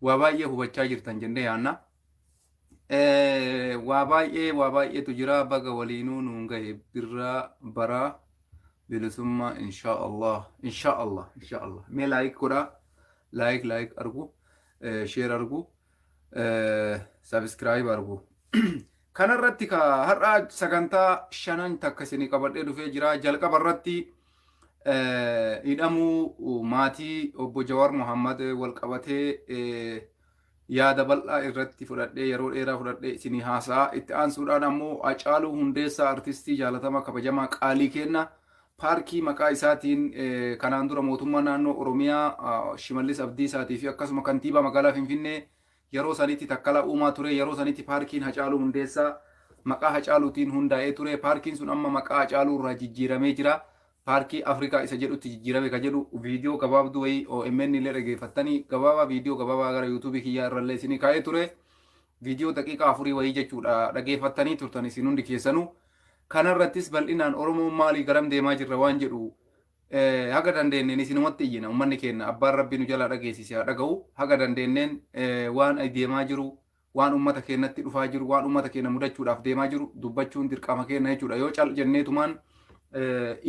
Waa baay'ee hubachaa jirtan jennee yaanna. Waa baay'ee waa baay'eetu jira baga waliinuu nuun gahe birraa baraa bilisummaa insha Allah insha Allah insha Allah mee like godhaa like like argu share argu subscribe argu kanarratti ka har'a sagantaa shanan takka isinii qabadhee dhufee jira jalqaba irratti hidhamuu maatii obbo Jawaar Mohammad wal qabatee yaada bal'aa irratti fudhadhee yeroo dheeraa fudhadhee isinii haasa'a. Itti aansuudhaan ammoo Hacaaluu Hundeessaa artistii jaalatama kabajamaa qaalii kenna paarkii maqaa isaatiin kanaan dura mootummaa naannoo Oromiyaa Shimallis Abdiisaatii fi akkasuma kantiibaa magaalaa Finfinnee yeroo sanitti Takkalaa Uumaa ture. Yeroo sanitti paarkiin Hacaaluu Hundeessaa maqaa Hacaaluutiin hundaa'ee ture. Paarkiin sun amma maqaa Hacaaluu irraa jijjiiramee jira. Paarkii Afrikaa isa jedhutti jijjiirame ka jedhu viidiyoo gabaabduu wayii OMN illee dhageeffattanii gabaabaa viidiyoo gabaabaa gara yuutuubii kiyyaa irrallee isinii kaa'ee ture. Viidiyoo daqiiqaa afurii wayii jechuudha dhageeffattanii turtan isin hundi keessanuu. Kanarrattis bal'inaan Oromoon maalii garam deemaa jirra waan jedhu haga dandeenneen isinumatti iyyina uummanni keenya abbaan rabbi nu jalaa dhageessise haa dhaga'u haga dandeenneen waan deemaa jiru waan uummata keenyatti dhufaa jiru waan uummata keenya mudachuudhaaf deemaa jiru dubbachuun dirqama keenya jechuudha yoo cal jenneetumaan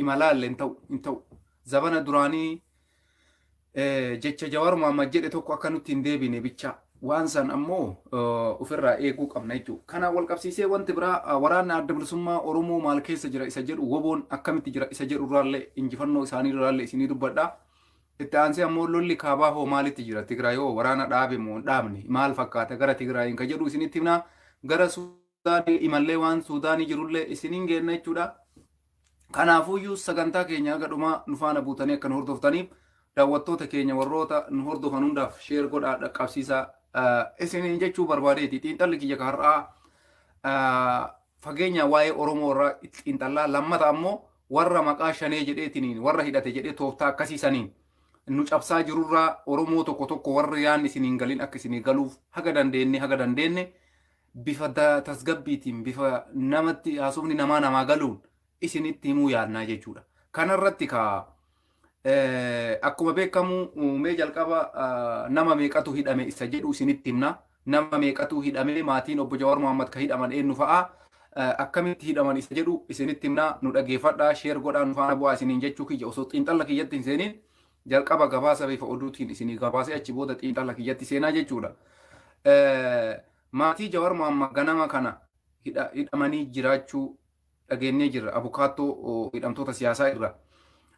imalaalle hin ta'u hin ta'u zabana duraanii jecha Jawaar Mohammad jedhe tokko akka nutti hin deebine bicha waan san ammoo ofirraa eeguu qabna jechuudha. Kanaan wal qabsiisee wanti biraa waraanni adda bilisummaa Oromoo maal keessa jira isa jedhu woboon akkamitti jira isa jedhu irraallee injifannoo isaanii irraallee isinii dubbadha. Itti aansee ammoo lolli kaabaa hoo maalitti jira Tigraay hoo waraana dhaabe moo hin dhaabne maal fakkaata gara Tigraayiin ka jedhu isinitti himna gara Suudaanii imallee waan Suudaanii jirullee isiniin geenna jechuudha. Kanaafuyyuu sagantaa keenya haga dhumaa nu faana buutanii akka nu hordoftaniif daawwattoota keenya warroota nu hordofan hundaaf sheer godhaa dhaqqabsiisaa isiniin jechuu barbaadeeti. Xiinxalli kiyya ka har'aa fageenya waa'ee Oromoo irraa xiinxallaa lammata ammoo warra maqaa shanee jedheetiniin warra hidhate jedhee tooftaa akkasii saniin nu cabsaa jirurraa Oromoo tokko tokko warri yaan isiniin galin akka isinii galuuf haga dandeenye haga dandeenye bifa tasgabbiitiin bifa namatti haasofni namaa namaa galuun isinitti himuu yaadnaa jechuudha. Kanarratti ka akkuma beekamu mee jalqaba nama meeqatu hidhame isa jedhu isinitti himna. Nama meeqatu hidhame maatiin obbo Jawaar Mohammad ka hidhaman eenyu fa'a akkamitti hidhaman isa jedhu isinitti himna nu dhageeffadhaa sheer godhaa nu faana bu'aa isiniin jechuu kiyya osoo xiinxalla kiyyatti hin seeniin jalqaba gabaasa bifa oduutiin isinii gabaasee achi booda xiinxalla kiyyatti seenaa jechuudha. Maatii Jawaar Mohammad ganama kana hidhamanii jiraachuu dhageenyee jirra abukaattoo hidhamtoota siyaasaa irra.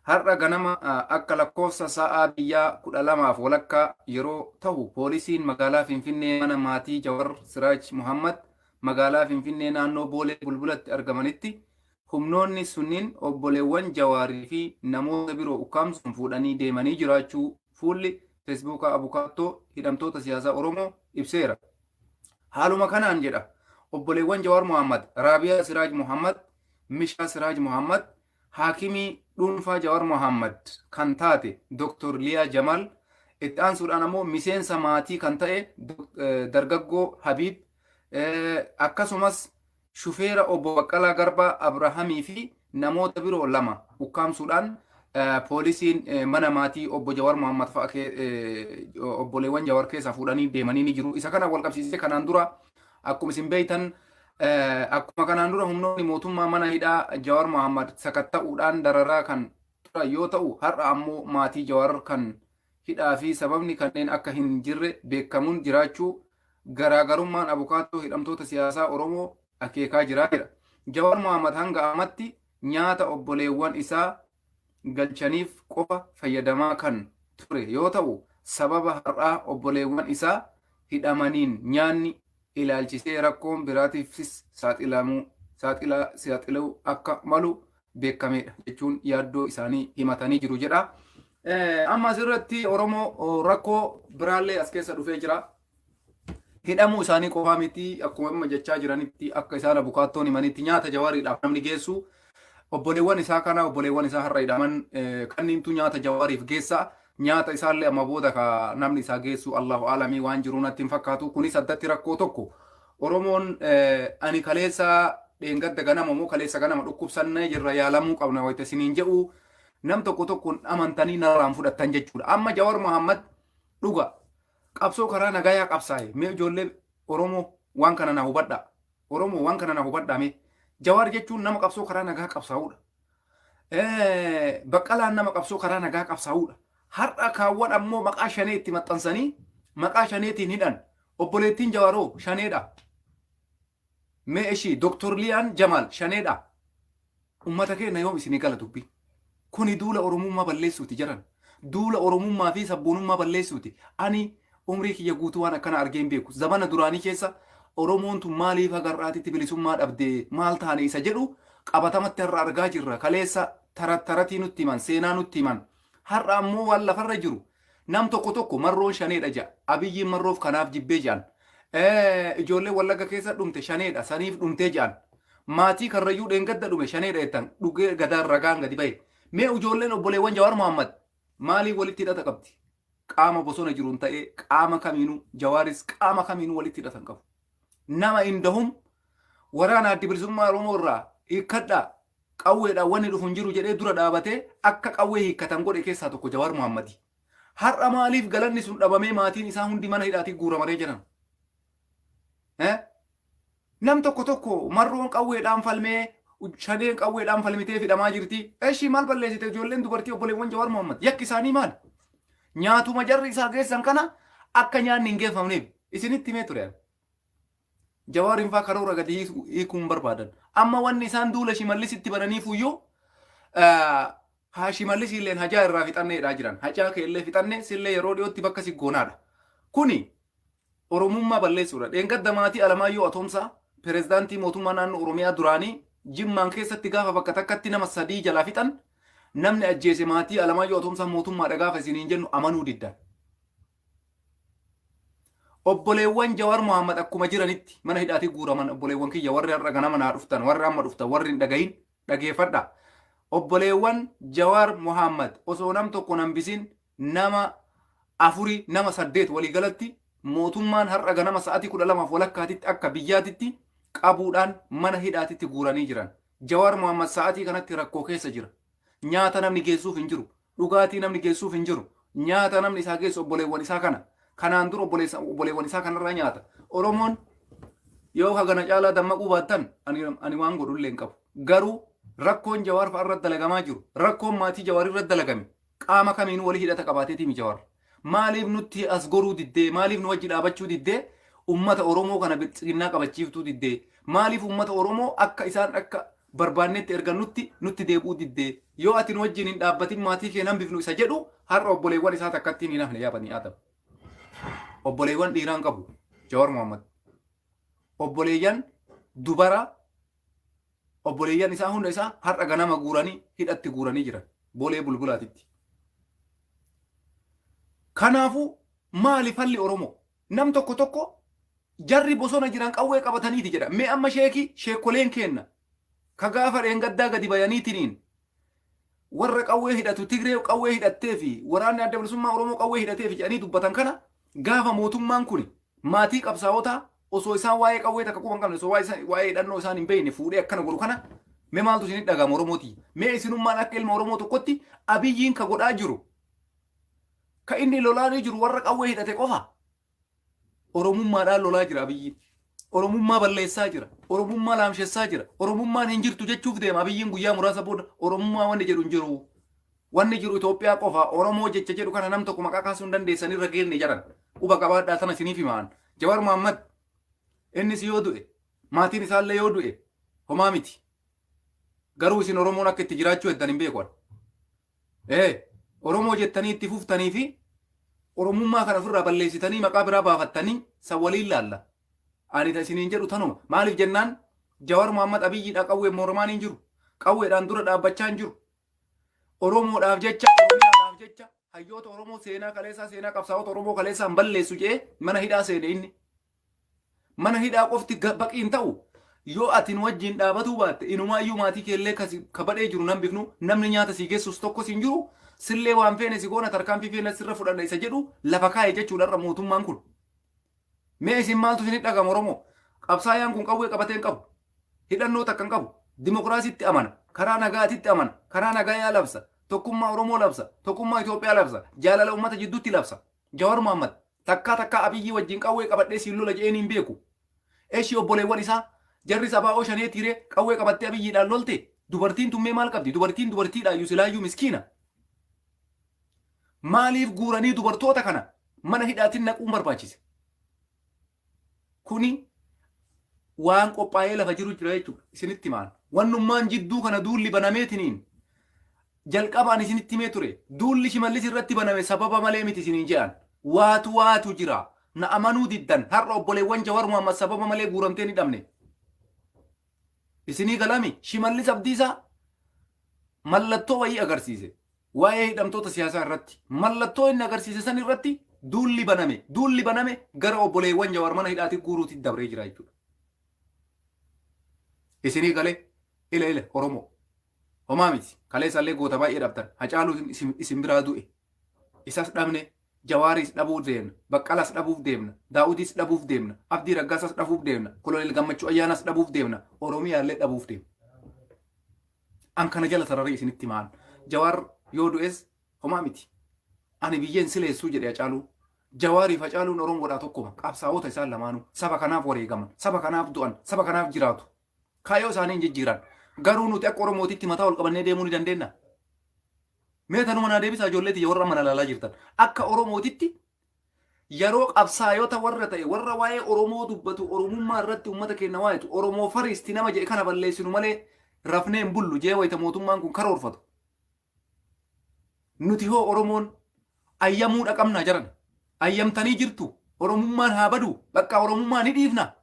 Har'a ganama akka lakkoofsa sa'aa biyyaa 12:30 yeroo ta'u poolisiin magaalaa Finfinnee mana maatii Jawar Siraaj Muhammad magaalaa Finfinnee naannoo Boolee Bulbulatti argamanitti humnoonni sunniin obboleewwan Jawaarii fi namoota biroo ukkaamsuun fuudhanii deemanii jiraachuu fuulli Feesbuukaa abukaattoo hidhamtoota siyaasaa Oromoo ibseera. Haaluma kanaan jedha obboleewwan Jawaar Mohammad, Raabiyaa Siraaj Mohammad, Mishaa Siraaj Mohammad, haakimii dhuunfaa Jawaar Mohammad kan taate Dr. Liyaa Jamaal, itti aansuudhaan ammoo miseensa maatii kan ta'e dargaggoo Habiib, akkasumas shufeera obbo Baqqalaa Garbaa Abrahamii fi namoota biroo lama ukkaamsuudhaan poolisiin mana maatii obbo Jawar Mohammad fa'a obboleewwan Jawar keessaa fuudhanii deemanii ni jiru. Isa kana wal qabsiisee kanaan dura akkuma isin beektan akkuma kanaan dura humnoonni mootummaa mana hidhaa Jawar Mohammad sakatta'uudhaan dararaa kan turan yoo ta'u har'a ammoo maatii Jawar kan hidhaa fi sababni kanneen akka hin jirre beekamuun jiraachuu garaagarummaan abukaattoo hidhamtoota siyaasaa Oromoo akeekaa jira jedha. Jawar Mohammad hanga ammatti nyaata obboleewwan isaa galchaniif qofa fayyadamaa kan ture yoo ta'u sababa har'aa obboleewwan isaa hidhamaniin nyaanni ilaalchisee rakkoon biraatiifis saaxilamuu saaxiluu akka malu beekameedha jechuun yaaddoo isaanii himatanii jiru jedha. Amma asirratti Oromoo rakkoo biraallee as keessa dhufee jira. Hidhamuu isaanii qofaa miti akkuma amma jechaa jiranitti akka isaan abukaattoon himanitti nyaata jawaariidhaaf namni geessu obboleewwan isaa kana obboleewwan isaa har'a hidhaman kanniintu nyaata jawaariif geessa. Nyaata isaallee amma booda ka namni isaa geessu Allahu alamii waan jiru natti hin fakkaatu. Kunis addatti rakkoo tokko. Oromoon ani kaleessa dheengadda ganama moo kaleessa ganama dhukkubsannee jirra yaalamuu qabna wayita isiniin jedhu nam tokko tokkoon amantanii narraan fudhattan jechuudha. Amma Jawar Mohammad dhuga. Qabsoo karaa nagayaa qabsaa'e. Mee ijoollee Oromoo, waan kana na hubadhaa. Oromoo, waan kana na hubadhaa mee. Jawaar jechuun nama qabsoo karaa nagaa qabsaa'uudha. Baqqalaan nama qabsoo karaa nagaa qabsaa'uudha. Har'a kaawwan ammoo maqaa Shanee itti maxxansanii maqaa Shaneetiin hidhan. Obboleettiin Jawaaroo Shaneedha. Mee ishii Dr. Liyaan Jamaal Shaneedha. Ummata keenya, yoom isinii gala dubbii? Kuni duula Oromummaa balleessuuti jedhan. Duula Oromummaa fi sabboonummaa balleessuuti. Ani umrii kiyya guutuu waan akkana argee hin beeku. Zamana duraanii keessa Oromoon tun maaliif haga har'aatitti bilisummaa dhabde, maal taane isa jedhu qabatamatti har'a argaa jirra. Kaleessa taratii nutti himan, seenaa nutti himan. Har'a ammoo waan lafarra jiru nam tokko tokko Marroon Shaneedha jedha. Abiyyiin Marroof kanaaf jibbee jedhan. Ijoollee Wallagga keessa dhumte Shaneedha, saniif dhumtee jedhan. Maatii Karrayyuu dheengadda dhume Shaneedha jettan, dhugee gadaan ragaan gadi bahe. Mee ijoolleen obboleewwan Jawaar Mohammad maaliif walitti hidhata qabdi? Qaama bosona jiruun ta'ee qaama kamiinuu, Jawaaris qaama kamiinuu walitti hidhatan qabu. Nama indahum waraana Addi Bilisummaa Oromoo irraa hiikkadhaa, qawweedhaan wanni dhufu hin jiru jedhee dura dhaabatee akka qawwee hiikkatan godhe keessaa tokko Jawaar Mohammadi. Har'a maaliif galanni sun dhabamee maatiin isaa hundi mana hidhaatii guuramaree jiran? Nam tokko tokko Marroon qawweedhaan falmee, Shaneen qawweedhaan falmitee fidhamaa jirti. Eshi, maal balleessite ijoolleen dubartii obboleewwan Jawaar Mohammad? Yakki isaanii maal? Nyaatuma jarri isaa geessan kana akka nyaanni hin geeffamneef isinitti himee ture. Jawaariin faa karoora gadi hiikuu hin barbaadan. Amma wanni isaan duula Shimallisitti bananiif iyyuu haa Shimallis illeen hajaa irraa fixanneedhaa jiran. Hajaa kee illee fixanne, sillee yeroo dhiyootti bakka si goonaadha. Kuni Oromummaa balleessuudha. Dheengadda maatii Alamaayyoo Atoomsaa, pireezidaantii mootummaa naannoo Oromiyaa duraanii, Jimmaan keessatti gaafa bakka takkatti nama sadii jalaa fixan, namni ajjeese maatii Alamaayyoo Atoomsaa mootummaadha gaafa isiniin jennu amanuu diddan. Obboleewwan Jawaar Mohaammed akkuma jiranitti mana hidhaatii guuraman. Obboleewwan kiyya, warri har'a ganama naa dhuftan, warri amma dhuftan, warri hin dhagahin dhageeffadha. Obboleewwan Jawaar Mohaammed osoo nam tokko hin hambisin nama afuri, nama saddeet waliigalatti mootummaan har'a ganama sa'aatii 12:30tti akka biyyaatitti qabuudhaan mana hidhaatitti guuranii jiran. Jawaar Mohaammed sa'aatii kanatti rakkoo keessa jira. Nyaata namni geessuuf hin jiru. Dhugaatii namni geessuuf hin jiru. Nyaata namni isaa geessu obboleewwan isaa kana. Kanaan dura obboleewwan isaa kanarraa nyaata. Oromoon yoo hagana caalaa dammaquu baattan ani waan godhullee hin qabu. Garuu rakkoon Jawaar fa'a irratti dalagamaa jiru, rakkoon maatii Jawaar irratti dalagame qaama kamiinuu walii hidhata qabaateetii mi Jawaar? Maaliif nutti as goruu diddee? Maaliif nu wajji dhaabachuu diddee? Ummata Oromoo kana biltsiginnaa qabachiiftuu diddee? Maaliif ummata Oromoo akka isaan akka barbaannetti ergannutti nutti deebi'uu diddee? Yoo ati nu wajjin hin dhaabbatin maatii kee hambifnu isa jedhu har'a obboleewwan isaa takkattiin hin hafne, yaa banii Aadam. Obboleewwan dhiiraan qabu Jawaar Mohammad. Obboleeyyan dubara obboleeyyan isaa hunda isaa har'a ganama guuranii hidhatti guuranii jiran Boolee Bulbulaatitti. Kanaafuu maali falli Oromoo? Nam tokko tokko jarri bosona jiran qawwee qabataniiti jedha. Mee amma sheekii sheekoleen keenna ka gaafa dheengaddaa gadi bayaniitiniin warra qawwee hidhatu, Tigree qawwee hidhattee fi waraanni Adda Bilisummaa Oromoo qawwee hidhatee fi jedhanii dubbatan kana, gaafa mootummaan kun maatii qabsaa'otaa osoo isaan waa'ee qawwee takka quba hin qabne, osoo waa'ee hidhannoo isaan hin beekne fuudhee akkana godhu kana, mee maaltu isin dhaga'ama Oromooti? Mee isinummaan akka ilma Oromoo tokkotti, Abiyyiin ka godhaa jiru, ka inni lolaanii jiru warra qawwee hidhate qofa? Oromummaadhaan lolaa jira Abiyyiin. Oromummaa balleessaa jira. Oromummaa laamshessaa jira. Oromummaan hin jirtu jechuuf deema Abiyyiin guyyaa muraasa booda. Oromummaa wanni jedhu hin jiru. Wanni jiru Itoophiyaa qofa. Oromoo jecha jedhu kana nam tokko maqaa kaasuu hin dandeessan irra geenne jedhan. Quba qabaadhaa, tana isiniif himaan. Jawaar Mohammad innis yoo du'e, maatiin isaallee yoo du'e homaa miti. Garuu isin Oromoon akka itti jiraachuu heddan hin beeku. Ee, Oromoo jettanii itti fuftanii fi Oromummaa kana ofirraa balleessitanii maqaa biraa baafattanii san waliin laalla. Ani ta isiniin jedhu tanuma. Maaliif jennaan, Jawar Mohammad Abiyyiidha qawwee mormaan hin jiru. Qawweedhaan dura dhaabbachaa hin jiru. Oromoodhaaf jecha, Oromiyaadhaaf jecha, hayyoota Oromoo seenaa kaleessaa, seenaa qabsaa'ota Oromoo kaleessaa hin balleessu jedhee mana hidhaa seene inni. Mana hidhaa qofti baqii hin ta'u. Yoo ati nu wajjin dhaabatuu baatte, inumaayyuu maatii keellee ka badhee jiru nan bifnu, namni nyaata sii geessus tokkos hin jiru, sillee waan feene si goona, tarkaanfii feene sirra fudhanna isa jedhu lafa kaa'e jechuudha irra mootummaan kun. Mee isin maaltu isin dhagama Oromoo? Qabsaayaan kun qawwee qabatee hin qabu. Hidhannoo takka hin qabu. Dimokiraasiitti amana. Karaa nagaatitti amana. Karaa nagayaa labsa. Tokkummaa Oromoo labsa. Tokkummaa Itoophiyaa labsa. Jaalala uummata jidduutti labsa. Jawar Mohammad. Takkaa takkaa Abiyyii wajjin qawwee qabadhee siin lola je'een hin beeku. Eshi obboleewwan isaa jarri sabaa'oo shanee tiiree qawwee qabattee Abiyyiidhaan lolte. Dubartiin tummee maal qabdi? Dubartiin dubartiidha iyyuu silaayyuu miskiina. Maaliif guuranii dubartoota kana mana hidhaatiin naquun barbaachise? Kuni waan qophaa'ee lafa jiru jira jechuudha. Isinitti himaan. Wannummaan jidduu kana duulli banameetiniin jalqaba ani isinitti himee ture. Duulli Shimallis irratti baname sababa malee miti isiniin jedhan. Waatu waatu jira. Na amanuu diddan. Har'a obboleewwan Jawar Muhammad sababa malee guuramtee ni dhabne. Isinii galami Shimallis Abdiisaa mallattoo wayii agarsiise. Waa'ee hidhamtoota siyaasaa irratti mallattoo inni agarsiise san irratti duulli baname. Duulli baname gara obboleewwan Jawaar mana hidhaatti guuruutti dabree jira jechuudha. Isinii galee ila ila Oromoo. Homaa miti. Kaleessallee goota baay'ee dhabdan. Hacaaluu isin biraa du'e. Isas dhabne. Jawaaris dhabuuf deemna. Baqqalas dhabuuf deemna. Daawudis dhabuuf deemna. Abdii Raggaasas dhabuuf deemna. Koloneel Gammachuu Ayyaanas dhabuuf deemna. Oromiyaallee dhabuuf deemna. An kana jala sararee isinitti himaan. Jawaar yoo du'es homaa miti. Ani biyyeen sileessuu jedhe Hacaaluu. Jawaariif Hacaaluun Oromoodhaa tokkuma. Qabsaa'ota isaan lamaanuu. Saba kanaaf wareegaman. Saba kanaaf du'an. Saba kanaaf jiraatu. Kaayyoo isaanii hin jijjiiran. Garuu nuti akka Oromootitti mataa ol qabannee deemuu ni dandeenya. Mee tanuma naa deebisaa ijoollee tiyya warra amma na ilaalaa jirtan. Akka Oromootitti yeroo qabsaayota warra ta'e warra waa'ee Oromoo dubbatu Oromummaa irratti uummata keenya waa'itu Oromoo fariisti nama jedhe kana balleessinu malee rafnee hin bullu jee wayita mootummaan kun karoorfatu. Nuti hoo Oromoon ayyamuu dhaqabna jaran. Ayyamtanii jirtu Oromummaan haa badu bakka Oromummaa ni dhiifna.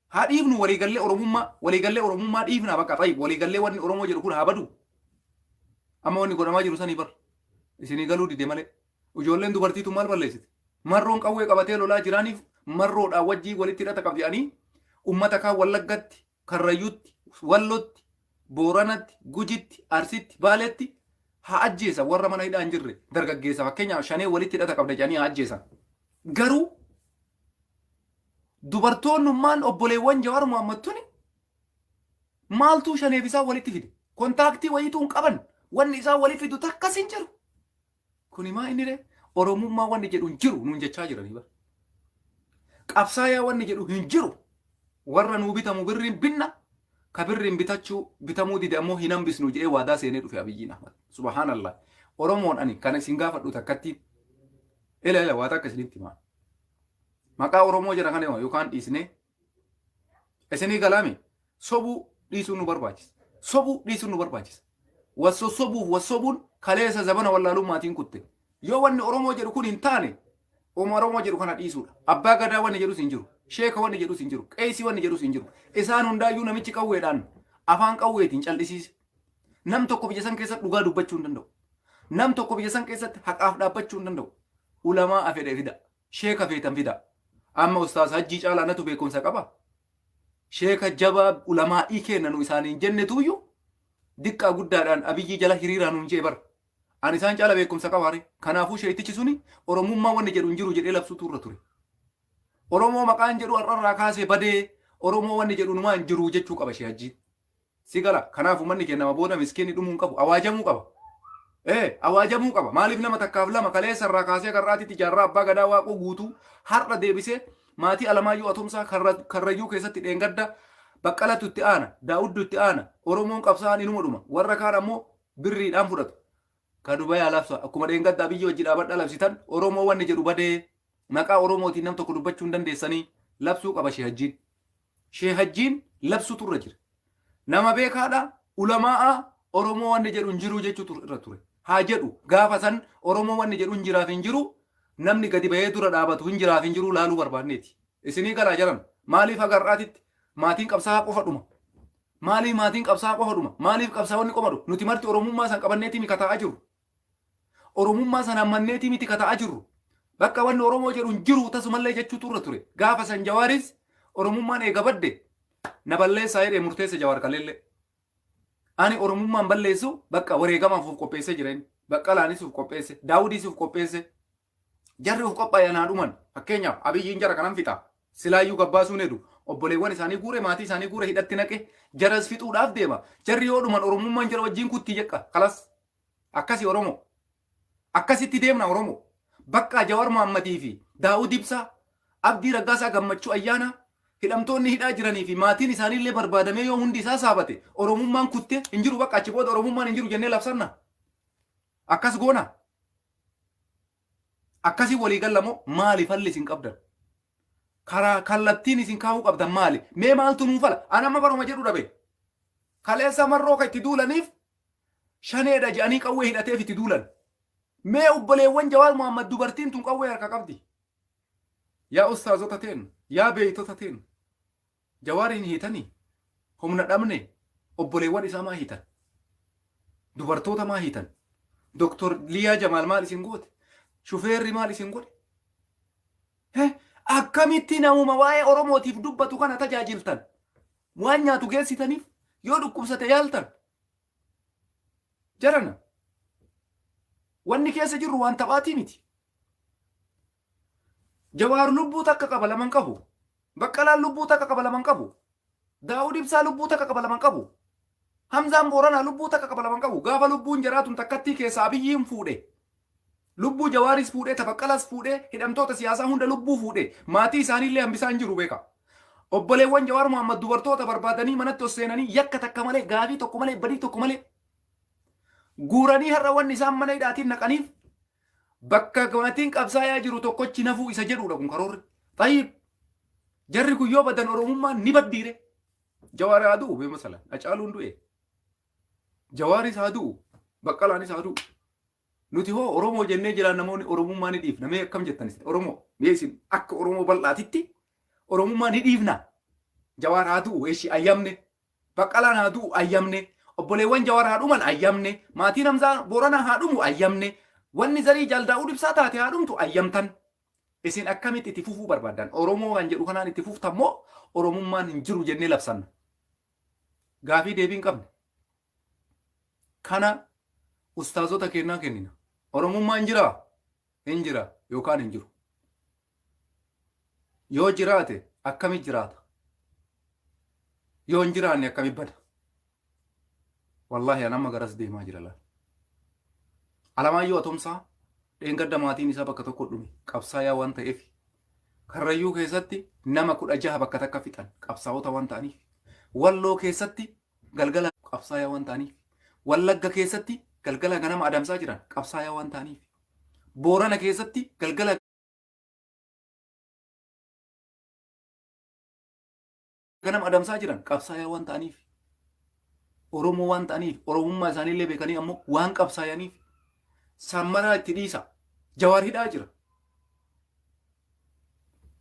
Haa dhiifnu waliigallee Oromummaa waliigallee Oromummaa dhiifna bakka xayib waliigallee wanni Oromoo jedhu kun haa badu. Amma wanni godhamaa jiru sanii bar. Isinii galuu dide malee. Ijoolleen dubartiitu maal balleessite? Marroon qawwee qabatee lolaa jiraaniif marroodhaan wajjii walitti hidhata qabdi jedhanii uummata kaan Wallaggatti, Karrayyuutti, Wallotti, Booranatti, Gujitti, Arsitti, Baaletti haa ajjeesan warra mana hidhaa hin jirre dargaggeessa fakkeenyaaf shanee walitti hidhata qabda jedhanii haa ajjeesan. Garuu dubartoonnummaan obboleewwan Jawaar Mohaammed tuni maaltuu shaneef isaan walitti fide? Kontaaktii wayiituu hin qaban. Wanni isaan walitti fidu takkas hin jiru. Kuni maa inni ree? Oromummaa wanni jedhu hin jiru nuun jechaa jiranii bara. Qabsaayaa wanni jedhu hin jiru. Warra nuu bitamu birriin binna ka birriin bitachuu bitamuu dide ammoo hin hambisnu jedhee waadaa seenee dhufe Abiyyiin Ahmad. Subhaanallah. Oromoon ani kana isin gaafadhu takkatti ila ila waa takka isinitti himaa. Maqaa Oromoo jira kana yookaan dhiisnee isinii galaame sobuu dhiisuun nu barbaachisa. Sobuu dhiisuun nu barbaachisa. Was sossobuuf was sobuun kaleessa zabana wallaalummaatiin kutte. Yoo wanni Oromoo jedhu kun hin taane Oromoo jedhu kana dhiisuudha. Abbaa gadaa wanni jedhus hin jiru. Sheeka wanni jedhus hin jiru. Qeesii wanni jedhus hin jiru. Isaan hundaayyuu namichi qawweedhaan afaan qawweetiin cal'isiise. Nam tokko biyya san keessatti dhugaa dubbachuu hin danda'u. Nam tokko biyya san keessatti haqaaf dhaabbachuu hin danda'u. Ulamaa afedhe fida. Sheeka feetan fida. Amma ustaas Hajjii caalaa natu beekumsa qaba. Sheeka jabaa ulamaa'ii keenna nu isaaniin jennetuuyyu diqqaa guddaadhaan Abiyyii jala hiriiraa nuun jee bar. Ani isaan caala beekumsa qabaare. Kanaafuu sheektichi suni Oromummaa wanni jedhu hin jiru jedhee labsuutu irra ture. Oromoo maqaan jedhu har'arraa kaasee badee Oromoo wanni jedhu numaa hin jiru jechuu qaba Shee Hajjiin. Si gala. Kanaaf uummanni keenya nama booda miskiinni dhumuu hin qabu. Awaajamuu qaba. Ee awaajamuu qaba. Maaliif nama takkaaf lama kaleessa irraa kaasee karraatitti jaarraa abbaa gadaa waaqoo guutuu har'a deebisee maatii Alamaayyoo Atomsaa Karrayyuu keessatti dheengadda Baqqalatu itti aana, Daawuddu itti aana, Oromoon qabsaa'aan inuma dhuma. Warra kaan ammoo birriidhaan fudhatu. Ka Dubayaa labsa. Akkuma dheengadda Abiyyi wajji dhaabadhaa labsitan Oromoo wanni jedhu badee maqaa Oromootiin nam tokko dubbachuu hin dandeessanii labsuu qaba Shee Hajjiin. Shee Hajjiin labsutu irra jira. Nama beekaadha, ulamaa'a, Oromoo wanni jedhu hin jiru jechuutu irra ture. Haa jedhu gaafa san Oromoo wanni jedhu hin jiraaf hin jiru namni gadi bahee dura dhaabatu hin jiraaf hin jiru laaluu barbaanneeti. Isinii galaa jaran maaliif haga har'aatitti maatiin qabsaa'aa qofa dhuma? Maaliif maatiin qabsaa'aa qofa dhuma? Maaliif qabsaa'onni qofa dhuma? Nuti marti Oromummaa san qabanneetii miti ka taa'aa jirru. Oromummaa san hammanneetii miti ka taa'aa jirru. Bakka wanni Oromoo jedhu hin jiru tasumallee jechuutu irra ture. Gaafa san Jawaaris Oromummaan eega badde na balleessaa jedhee murteesse Jawaar kaleellee. Ani Oromummaan balleessu bakka wareegamaaf of qopheessee jira inni. Baqqalaanis of qopheesse, Daawudiis of qopheesse. Jarri of qophaa'an haa dhuman. Fakkeenyaaf Abiyyiin jara kanan fixa. Silaayyuu gabbaasuun hedu. Obboleewwan isaanii guure maatii isaanii guure hidhatti naqe jaras fixuudhaaf deema. Jarri yoo dhuman Oromummaan jara wajjin kutti jeqqa. Kalas. Akkasi Oromoo. Akkasitti deemna Oromoo. Bakka Jawar Mohammadii fi Daawud Ibsaa, Abdii Raggaasaa, Gammachuu Ayyaanaa, hidhamtoonni hidhaa jiranii fi maatiin isaaniillee barbaadamee yoo hundi isaa saabate, Oromummaan kutte hin jiru. Bakka achi booda Oromummaan hin jiru jennee labsanna. Akkas goona. Akkasii walii gallamoo maali falli isin qabdan? Karaa kallattiin isin kaa'uu qabdan maali? Mee maaltu nuu fala? An amma baruma jedhu dhabe. Kaleessa Marroo kan itti duulaniif shaneedha jedhanii qawwee hidhateef itti duulan. Mee obboleewwan Jawaar Muhammad, dubartiin tun qawwee harka qabdi. Yaa ustaazota teen, yaa beeytota teen, Jawaariin hiitanii humna dhabne, obboleewwan isaa maa hiitan? Dubartoota maa hiitan? Doktor Liyaa Jamaal maal isin goote? Shufeerri maal isin godhe? Akkamitti namuma waa'ee Oromootiif dubbatu kana tajaajiltan? Waan nyaatu geessitaniif, yoo dhukkubsate yaaltan? Jarana. Wanni keessa jirru waan taphaatii miti. Jawaar lubbuu takka qaba, lama hin qabu. Baqqalaan lubbuu takka qaba, lama hin qabu. Daawud Ibsaa lubbuu takka qaba, lama hin qabu. Hamzaan Booranaa lubbuu takka qaba, lama hin qabu. Gaafa lubbuun jaraatun takkattii keessaa Abiyyiin fuudhe. Lubbuu Jawaaris fuudhee, ta Baqqalaas fuudhee, hidhamtoota siyaasaa hunda lubbuu fuudhee, maatii isaaniillee hambisaa hin jiru, beeka. Obboleewwan Jawaar Muhammad dubartoota barbaadanii manatti ol seenanii yakka takka malee, gaafii tokko malee, badii tokko malee guuranii har'a wanni isaan mana hidhaatiin naqaniif bakka maatiin qabsaayaa jiru tokkochi nafuu isa jedhudha kun karoorri. Tayyib, jarri kun yoo badan Oromummaan ni baddiire. Jawaar haa du'u, masalan Hacaaluun du'e. Jawaaris haa du'u, Baqqalaanis haa du'u. Nuti hoo Oromoo jennee jiraan, namoonni Oromummaa ni dhiifna. Mee akkam jettan isin Oromoo? Mee isin akka Oromoo bal'aatitti Oromummaa ni dhiifna? Jawaar haa du'u, eeshi, ayyamne. Baqqalaan haa du'u, ayyamne. Obboleewwan Jawaar haa dhuman, ayyamne. Maatiin Hamzaa Booranaa haa dhumu, ayyamne. Wanni zarii Jaal Daawud Ibsaa taate haa dhumtu, ayyamtan. Isin akkamitti itti fufuu barbaaddan? Oromoo kan jedhu kanaan itti fuftan moo Oromummaan hin jiru jennee labsanna? Gaafii deebii hin qabne. Kana ustaazota kennaa kennina. Oromummaan jiraa? Hin jira yookaan hin jiru. Yoo jiraate akkamitti jiraata? Yoo hin jiraanne akkamitti bada? Wallaahi an amma garas deemaa jira laal. Alamaayyoo Atomsaa dheengadda maatiin isaa bakka tokko dhume, qabsaayaa waan ta'eef. Karrayyuu keessatti nama 16 bakka takka fixan, qabsaa'ota waan ta'aniif. Walloo keessatti galgala qabsaayaa waan ta'aniif. Wallagga keessatti galgala ganama adamsaa jiran, qabsaayaa waan ta'aniif. Boorana keessatti galgala ganama adamsaa jiran, qabsaayaa waan ta'aniif. Oromoo waan ta'aniif, Oromummaa isaaniillee beekanii ammoo waan qabsaayaniif. Sammaraa itti dhiisa. Jawaar hidhaa jira.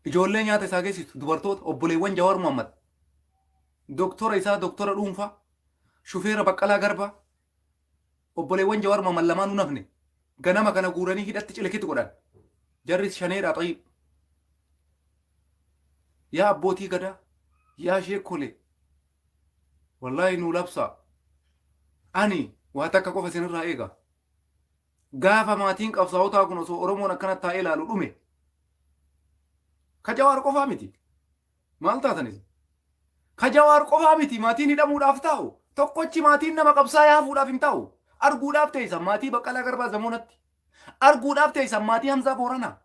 Ijoollee nyaata isaa geessistu, dubartoota, obboleewwan Jawaar Muhammad, doktora isaa, doktora dhuunfaa, shufeera Baqqalaa Garbaa, obboleewwan Jawaar Muhammad lamaanuu nafne ganama kana guuranii hidhatti cilikitti godhan. Jarris shaneedha xayyib. Yaa abbootii gadaa, yaa sheekolee, wallaahi nuu labsaa. Ani waa takka qofa isinirraa eega. Gaafa maatiin qabsaa'otaa kun osoo Oromoon akkana taa'ee ilaalu dhume. Ka Jawaar qofaa miti. Maal taatanis? Ka Jawaar qofaa miti maatiin hidhamuudhaaf taa'u. Tokkochi maatiin nama qabsaa'ee hafuudhaaf hin taa'u. Arguudhaaf teessan maatii Baqqalaa Garbaa zamoonatti. Arguudhaaf teessan maatii Hamzaa Booranaa.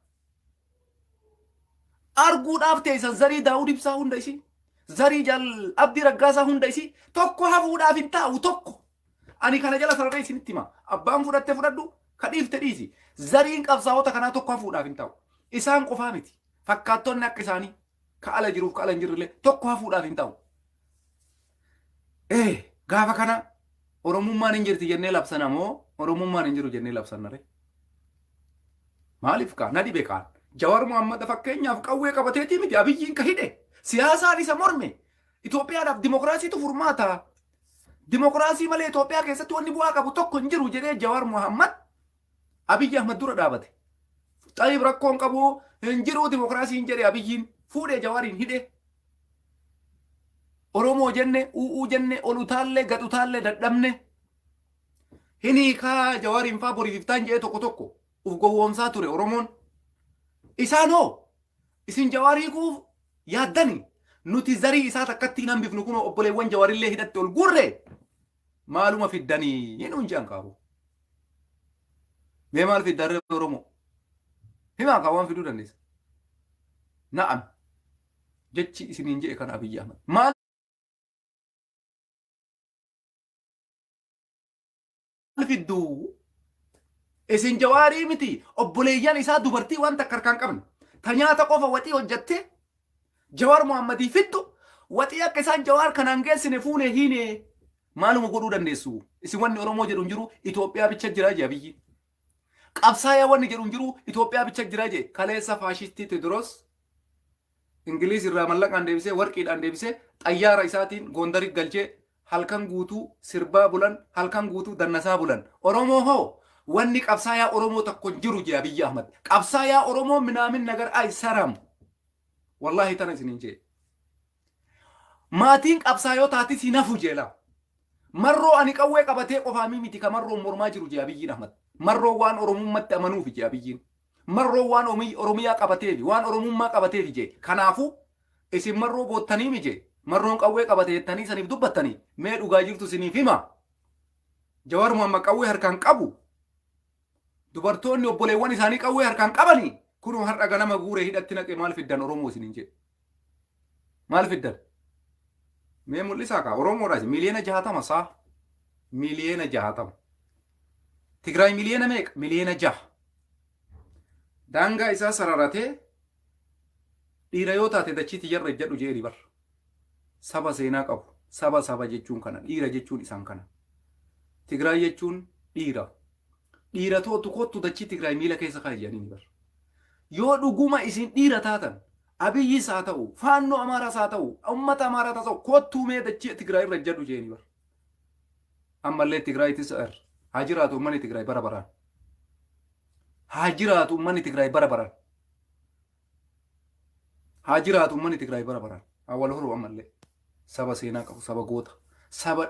Arguudhaaf teessan zarii Daawud Ibsaa hunda isii. Zarii Jaal Abdii Raggaasaa hunda isii. Tokko hafuudhaaf hin taa'u, tokko. Ani kana jala sararee isinitti hima. Abbaan fudhatte fudhadhu, ka dhiifte dhiisi. Zariin qabsaa'ota kanaa tokko hafuudhaaf hin taa'u. Isaan qofaa miti. Fakkaattonni akka isaanii ka ala jiruuf ka ala hin jirrellee tokko hafuudhaaf hin ta'u. Gaafa kana Oromummaan hin jirti jennee labsana moo Oromummaan hin jiru jennee labsanna ree? Maaliif kaa na dhibe kaan? Jawar Muhammad fakkeenyaaf qawwee qabateetii miti Abiyyiin ka hidhe, siyaasaan isa morme. Itoophiyaadhaaf dimokiraasiitu furmaata. Dimokiraasii malee Itoophiyaa keessatti wanni bu'aa qabu tokko hin jiru jedhee Jawar Muhammad Abiyyi Ahmad dura dhaabate. Xayyib, rakkoon qabu, hin jiru dimokiraasiin jedhe, Abiyyiin fuudhee Jawaariin hidhe. Oromoo jenne, u'uu jenne, ol utaallee gad utaallee dadhabne. Hin hiikaa Jawaariin faa boriif iftaan jedhee tokko tokko uf gowwoomsaa ture Oromoon. Isaan hoo isin Jawaar hiikuuf yaaddani, nuti zarii isaa takkatti hin hambifnu, kunoo obboleewwan Jawaarillee hidhatti ol guurre, maaluma fiddanii nuun jedhan kaabu. Mee maal fiddarree Oromoo? Himaa kaa, waan fiduu dandeessa. Na'am jechi isiniin jedhe kan Abiyyi Ahmad. Maal fidduu? Isin Jawaarii miti, obboleeyyan isaa dubartii waan takka harkaan qabne. Ta nyaata qofa waxii hojjattee Jawaar Muhammadii fiddu, waxii akka isaan Jawaar kanaan geessine fuune hiine, maaluma godhuu dandeessu? Isin wanni Oromoo jedhu hin jiru, Itoophiyaa bicha jira jee Abiyyi. Qabsaayaa wanni jedhu hin jiru, Itoophiyaa bicha jira jee. Kaleessa faashistii Tewodiroos Ingiliiz irraa mallaqaan deebisee, warqiidhaan deebisee, xayyaara isaatiin Gondarit galchee, halkan guutuu sirbaa bulan, halkan guutuu dannasaa bulan. Oromoo hoo? Wanni qabsaayaa Oromoo tokko hin jiru jee Abiyyi Ahmad. Qabsaayaa Oromoo minaamin nagar ay saram. Wallaahi tana isiniin jee. Maatiin qabsaayotaatis hin hafu jeela. Marroo ani qawwee qabatee qofaamii miti ka marroon mormaa jiru jee Abiyyiin Ahmad. Marroo waan Oromummatti amanuufi jee Abiyyiin. Marroo waan Oromiyaa qabateefi, waan Oromummaa qabateefi jee. Kanaafuu isin marroo boottanii mi jee. Marroon qawwee qabate jettanii saniif dubbattanii, mee dhugaa jirtu isiniif hima. Jawaar Muhammad qawwee harkaan qabu. Dubartoonni obboleewwan isaanii qawwee harkaan qabanii, kunoo har'a ganama guuree hidhatti naqe. Maal fiddan Oromoo isiniin jedhe? Maal fiddan? Mee mul'isaa kaa, Oromoodha, 60 miliyoona saa 60 miliyoona. Tigraay miliyoona meeqa? 6 miliyoona. Daangaa isaa sararatee, dhiira yoo taate dachii tiyyarra ejjadhu jeeni bar. Saba seenaa qabu. Saba, saba jechuun kana. Dhiira jechuun isaan kana. Tigraay jechuun dhiira. Dhiira tootu kottu dachii Tigraay miila keessa kaa'i jedhanii bar. Yoo dhuguma isin dhiira taatan, Abiyyis haa ta'u, Faannoo Amaaraas haa ta'u, uummata Amaaraas haa ta'u, kottuu mee dachii Tigraay irra ejjadhu jeeni bar. Ammallee Tigraayitis haa jiraatu uummanni Tigraay bara baraan. Haa jiraatu uummanni Tigraay bara baraan. Haa jiraatu uummanni Tigraay bara baraan. Haa wal horuu ammallee. Saba seenaa qabu, saba goota, saba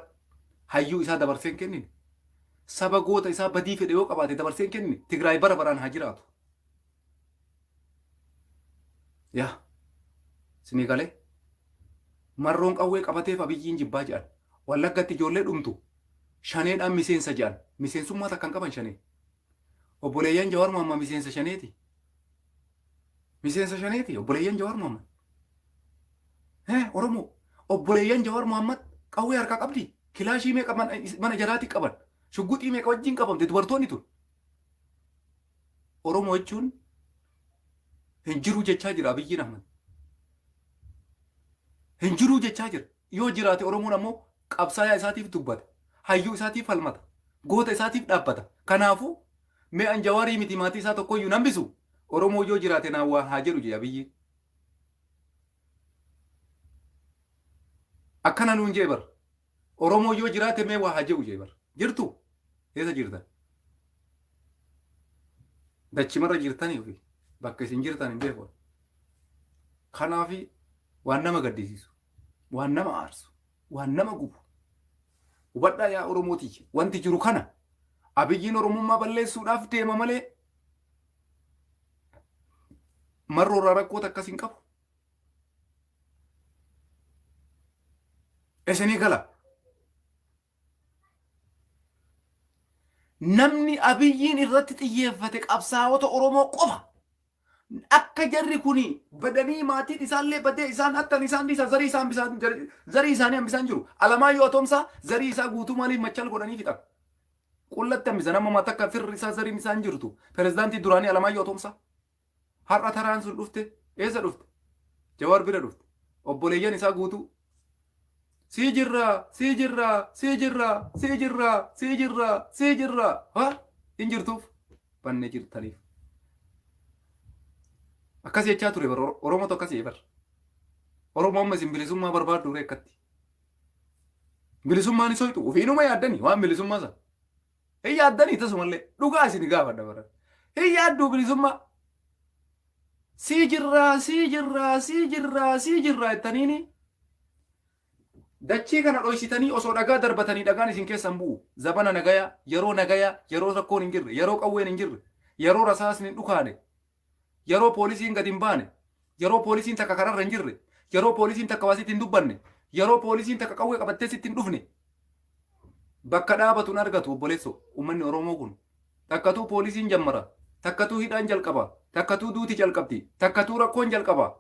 hayyuu isaa dabarsee hin kennine. Saba goota isaa badii fedhe yoo qabaate dabarsee hin kennine. Tigraay bara baraan haa jiraatu. Yaa sinii galee, marroon qawwee qabateef Abiyyiin jibbaa jedhan. Wallaggatti ijoollee dhumtu shaneedhaan miseensa jedhan. Miseensummaa takka hin qaban shanee. Obboleeyyan Jawaar Muhammad miseensa shaneeti. Miseensa shaneeti obboleeyyan Jawaar Muhammad. Hee Oromoo, obboleeyyan Jawaar Muhammad qawwee harkaa qabdi. Kilaashii meeqa mana jalaatii qaban. Shugguxii meeqa wajjin qabamte dubartoonni tun. Oromoo jechuun hin jiru jechaa jira Abiyyiin Ahmad. Hin jiru jechaa jira. Yoo jiraate Oromoon ammoo qabsaayaa isaatiif dubbata. Hayyuu isaatiif falmata. Goota isaatiif dhaabbata. Kanaafuu mee an Jawaarii miti, maatii isaa tokkoyyuu nambisu, Oromoo yoo jiraate naan waa haa jedhu jee Abiyyiin. Akkana nuun jee bar. Oromoo yoo jiraate mee waa haa jedhu jee bar. Jirtu? Eessa jirtan? Dachimarra jirtanii fi bakka isin jirtan hin beeku. Kanaafi waan nama gaddisiisu, waan nama aarsu, waan nama gubu. Hubadhaa yaa Oromootii, wanti jiru kana. Abiyyiin Oromummaa balleessuudhaaf deema malee marroorraa rakkoota akkas hin qabu. Isinii gala. Namni Abiyyiin irratti xiyyeeffate qabsaa'ota Oromoo qofa. Akka jarri kuni badanii, maatiin isaallee badee, isaan hattan, isaan dhiisan, zarii isaan bisaan, zarii isaanii hambisaan jiru. Alamaayyoo Atoomsaa zarii isaa guutuu maaliif machaal godhanii fixan? Qullatti hambisan, amma mataa akka firri isaa zariin isaan jirtu. Pirezidaantii duraanii Alamaayyoo Atoomsaa. Har'a taraan sun dhufte, eessa dhufte? Jawaar bira dhufte. Obboleeyyan isaa guutuu. Sii jirraa, sii jirraa, sii jirraa, sii jirraa, sii jirraa, sii jirraa. Ha? Hin jirtuuf banne jirtaniif. Akkas jechaa ture bar, Oromootu akkas bar. Oromoo amma isin bilisummaa barbaaddu ree akkatti? Bilisummaan ni soyxu, ofiinuma yaaddanii waan bilisummaa sana. Hin yaaddanii tasumallee, dhugaa isin gaafadha bara. Hin yaadduu bilisummaa? Sii jirraa, sii jirraa, sii jirraa, sii jirraa jettaniini dachii kana dhoysitanii osoo dhagaa darbatanii dhagaan isin keessan bu'u. Zabana nagaya, yeroo nagaya, yeroo rakkoon hin jirre, yeroo qawween hin jirre, yeroo rasaasni hin dhukaane, yeroo poolisiin gadi hin baane, yeroo poolisiin takka kararra hin jirre, yeroo poolisiin takka waa sitti hin dubbanne, yeroo poolisiin takka qawwee qabattee sitti hin dhufne, bakka dhaabatu hin argatu obboleessoo. Uummanni Oromoo kun takkatuu poolisiin jammara, takkatuu hidhaan jalqaba, takkatuu duuti jalqabdi, takkatuu rakkoon jalqaba.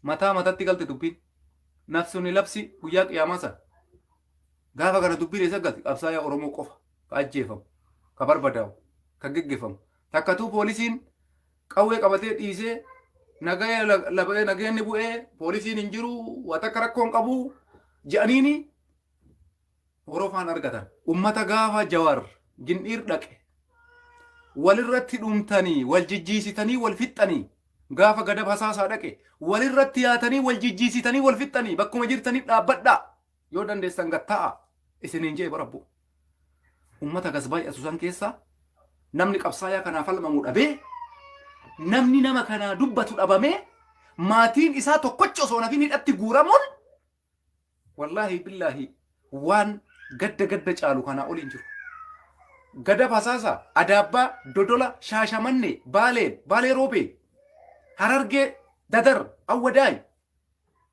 Mataa matatti galte dubbiin. Nafsuni labsi guyyaa qiyaamaa sana. Gaafa kana dubbiin eessa galti? Qabsaayaa Oromoo qofa ka ajjeefamu, ka barbadaa'u, ka geggeeffamu. Takkatuu poolisiin qawwee qabatee dhiisee nagaya nageenni bu'ee poolisiin hin jiru waa takka rakkoon qabu je'aniini horofaan argatan. Ummata gaafa Jawar Gindhiir dhaqe walirratti dhumtanii wal jijjiisitanii wal fixxanii, gaafa Gadab Hasaasaa dhaqe walirratti yaatanii wal jijjiisitanii wal fixxanii, bakkuma jirtanii dhaabbadhaa, yoo dandeessan gatta'a isiniin jee barabbu. Ummata gas baay'atu san keessa namni qabsaayaa kanaa falmamu dhabee, namni nama kanaa dubbatu dhabamee, maatiin isaa tokkochi osoo nafin hidhatti guuramuun, wallaahi billaahi waan gadda gadda caalu kanaa oliin jiru. Gadab Hasaasa, Adaabbaa, Dodola, Shaashamanne, Baalee, Baalee Roobee, Harargee, Dadar, Awwadaay.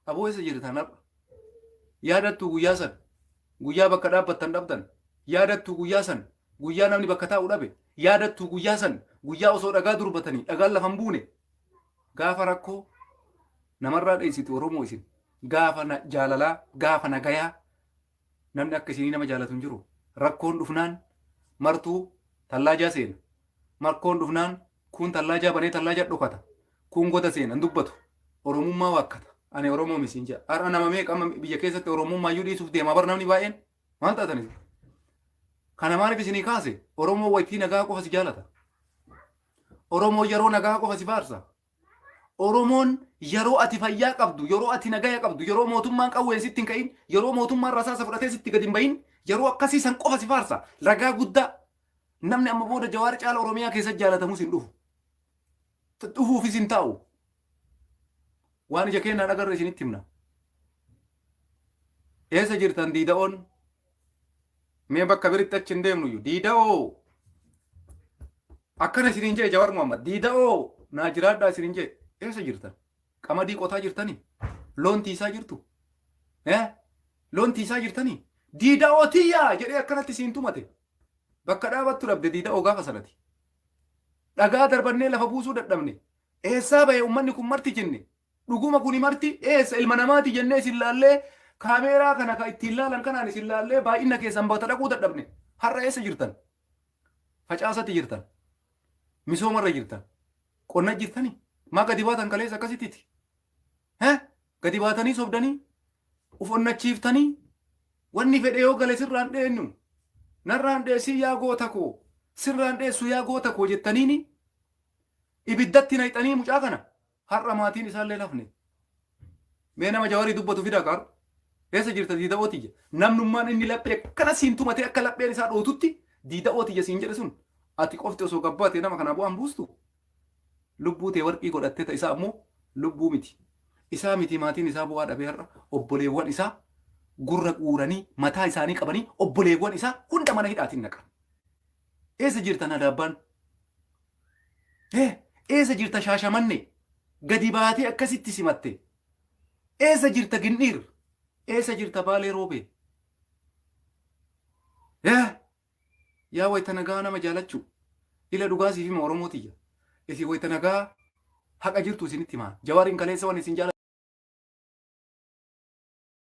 Aboo, eessa jirtan har'a? Yaadattu guyyaa san, guyyaa bakka dhaabbattan dhabdan, yaadattu guyyaa san, guyyaa namni bakka taa'u dhabe, yaadattu guyyaa san, guyyaa osoo dhagaa durbatanii dhagaan lafa hin buune. Gaafa rakkoo namarraa dheessitu Oromoo isin. Gaafa jaalalaa, gaafa nagayaa namni akka isinii nama jaalatu hin jiru. Rakkoon dhufnaan martuu tallaajaa seena. Rakkoon dhufnaan kun tallaajaa banee tallaajaa dhokata. Kun goda seena hin dubbatu. Oromummaa waakkata. Ani Oromoo misiin jedha. Har'a nama meeqa amma biyya keessatti Oromummaa iyyuu dhiisuuf deemaa bar namni baay'een. Maal taataniif? Kana maaliif isinii kaase? Oromoo waytii nagaa qofa si jaalata. Oromoo yeroo nagaa qofa si faarsa. Oromoon yeroo ati fayyaa qabdu, yeroo ati nagaya qabdu, yeroo mootummaan qawween sitti hin ka'in, yeroo mootummaan rasaasa fudhatee sitti gadi hin bahin, yeroo akkasii san qofa si faarsa. Ragaa guddaa namni amma booda Jawaar caala Oromiyaa keessatti jaalatamus hin dhufu. Dhufuufis hin taa'u. Waan ija keenyaan agarre isinitti himna. Eessa jirtan diida'oon? Mee bakka biritti achi hin deemnu iyyuu. Diida'oo! Akkana isiniin jedhe Jawaar Muhammad. Diida'oo! Naa jiraadhaa isiniin jedhe. Eessa jirtan? Qamadii qotaa jirtanii? Loon tiisaa jirtu? Eh? Loon tiisaa jirtanii? Diida'oo tiyyaa jedhee akkanatti isiin tumate. Bakka dhaabattu dhabde diida'oo gaafa sanati. Dhagaa darbannee lafa buusuu dadhabne. Eessaa bahe uummanni kun marti jenne. Dhuguma kuni marti eessa ilma namaati jennee isin laallee, kaameeraa kana ka ittiin laalan kanaan isin laallee baay'ina keessan bakka dhaquu dadhabne. Har'a eessa jirtan? Facaasatti jirtan. Misoomarra jirtan. Qonna jirtani. Maa gadi baatan kaleessa akkasittiti? He? Gadi baatanii sobdanii? Uf onnachiiftanii? Wanni fedhe yoo gale sirraan dheenyu. Narraan dheessii yaa goota koo. Sirraan dheessu yaa goota koo jettaniini ibiddatti naqxanii mucaa kana har'a maatiin isaallee lafne. Mee nama Jawarii dubbatu fidaa kaar. Eessa jirta diida'oo tiyya? Namnummaan inni laphee akkana siin tumatee akka lapheen isaa dhootutti diida'oo tiyya siin jedhe sun ati qofti osoo gabbaatee nama kanaa bu'aan buustu. Lubbuu tee warqii godhattee ta isaa ammoo lubbuu miti. Isaa miti, maatiin isaa bu'aa dhabee har'a obboleewwan isaa gurra guuranii mataa isaanii qabanii obboleewwan isaa hunda mana hidhaatiin naqan. Eessa jirtan Adaabbaan? Eessa jirta Shaashamanne? Gadi baatee akkasitti simatte. Eessa jirta Gindhiir? Eessa jirta Baalee Roobee? Yaa wayita nagaa nama jaalachuu. Ila dhugaa siif hima Oromoo tiyya. Isin wayita nagaa haqa jirtu isinitti himaa. Jawaariin kaleessa waan isin jaalatu.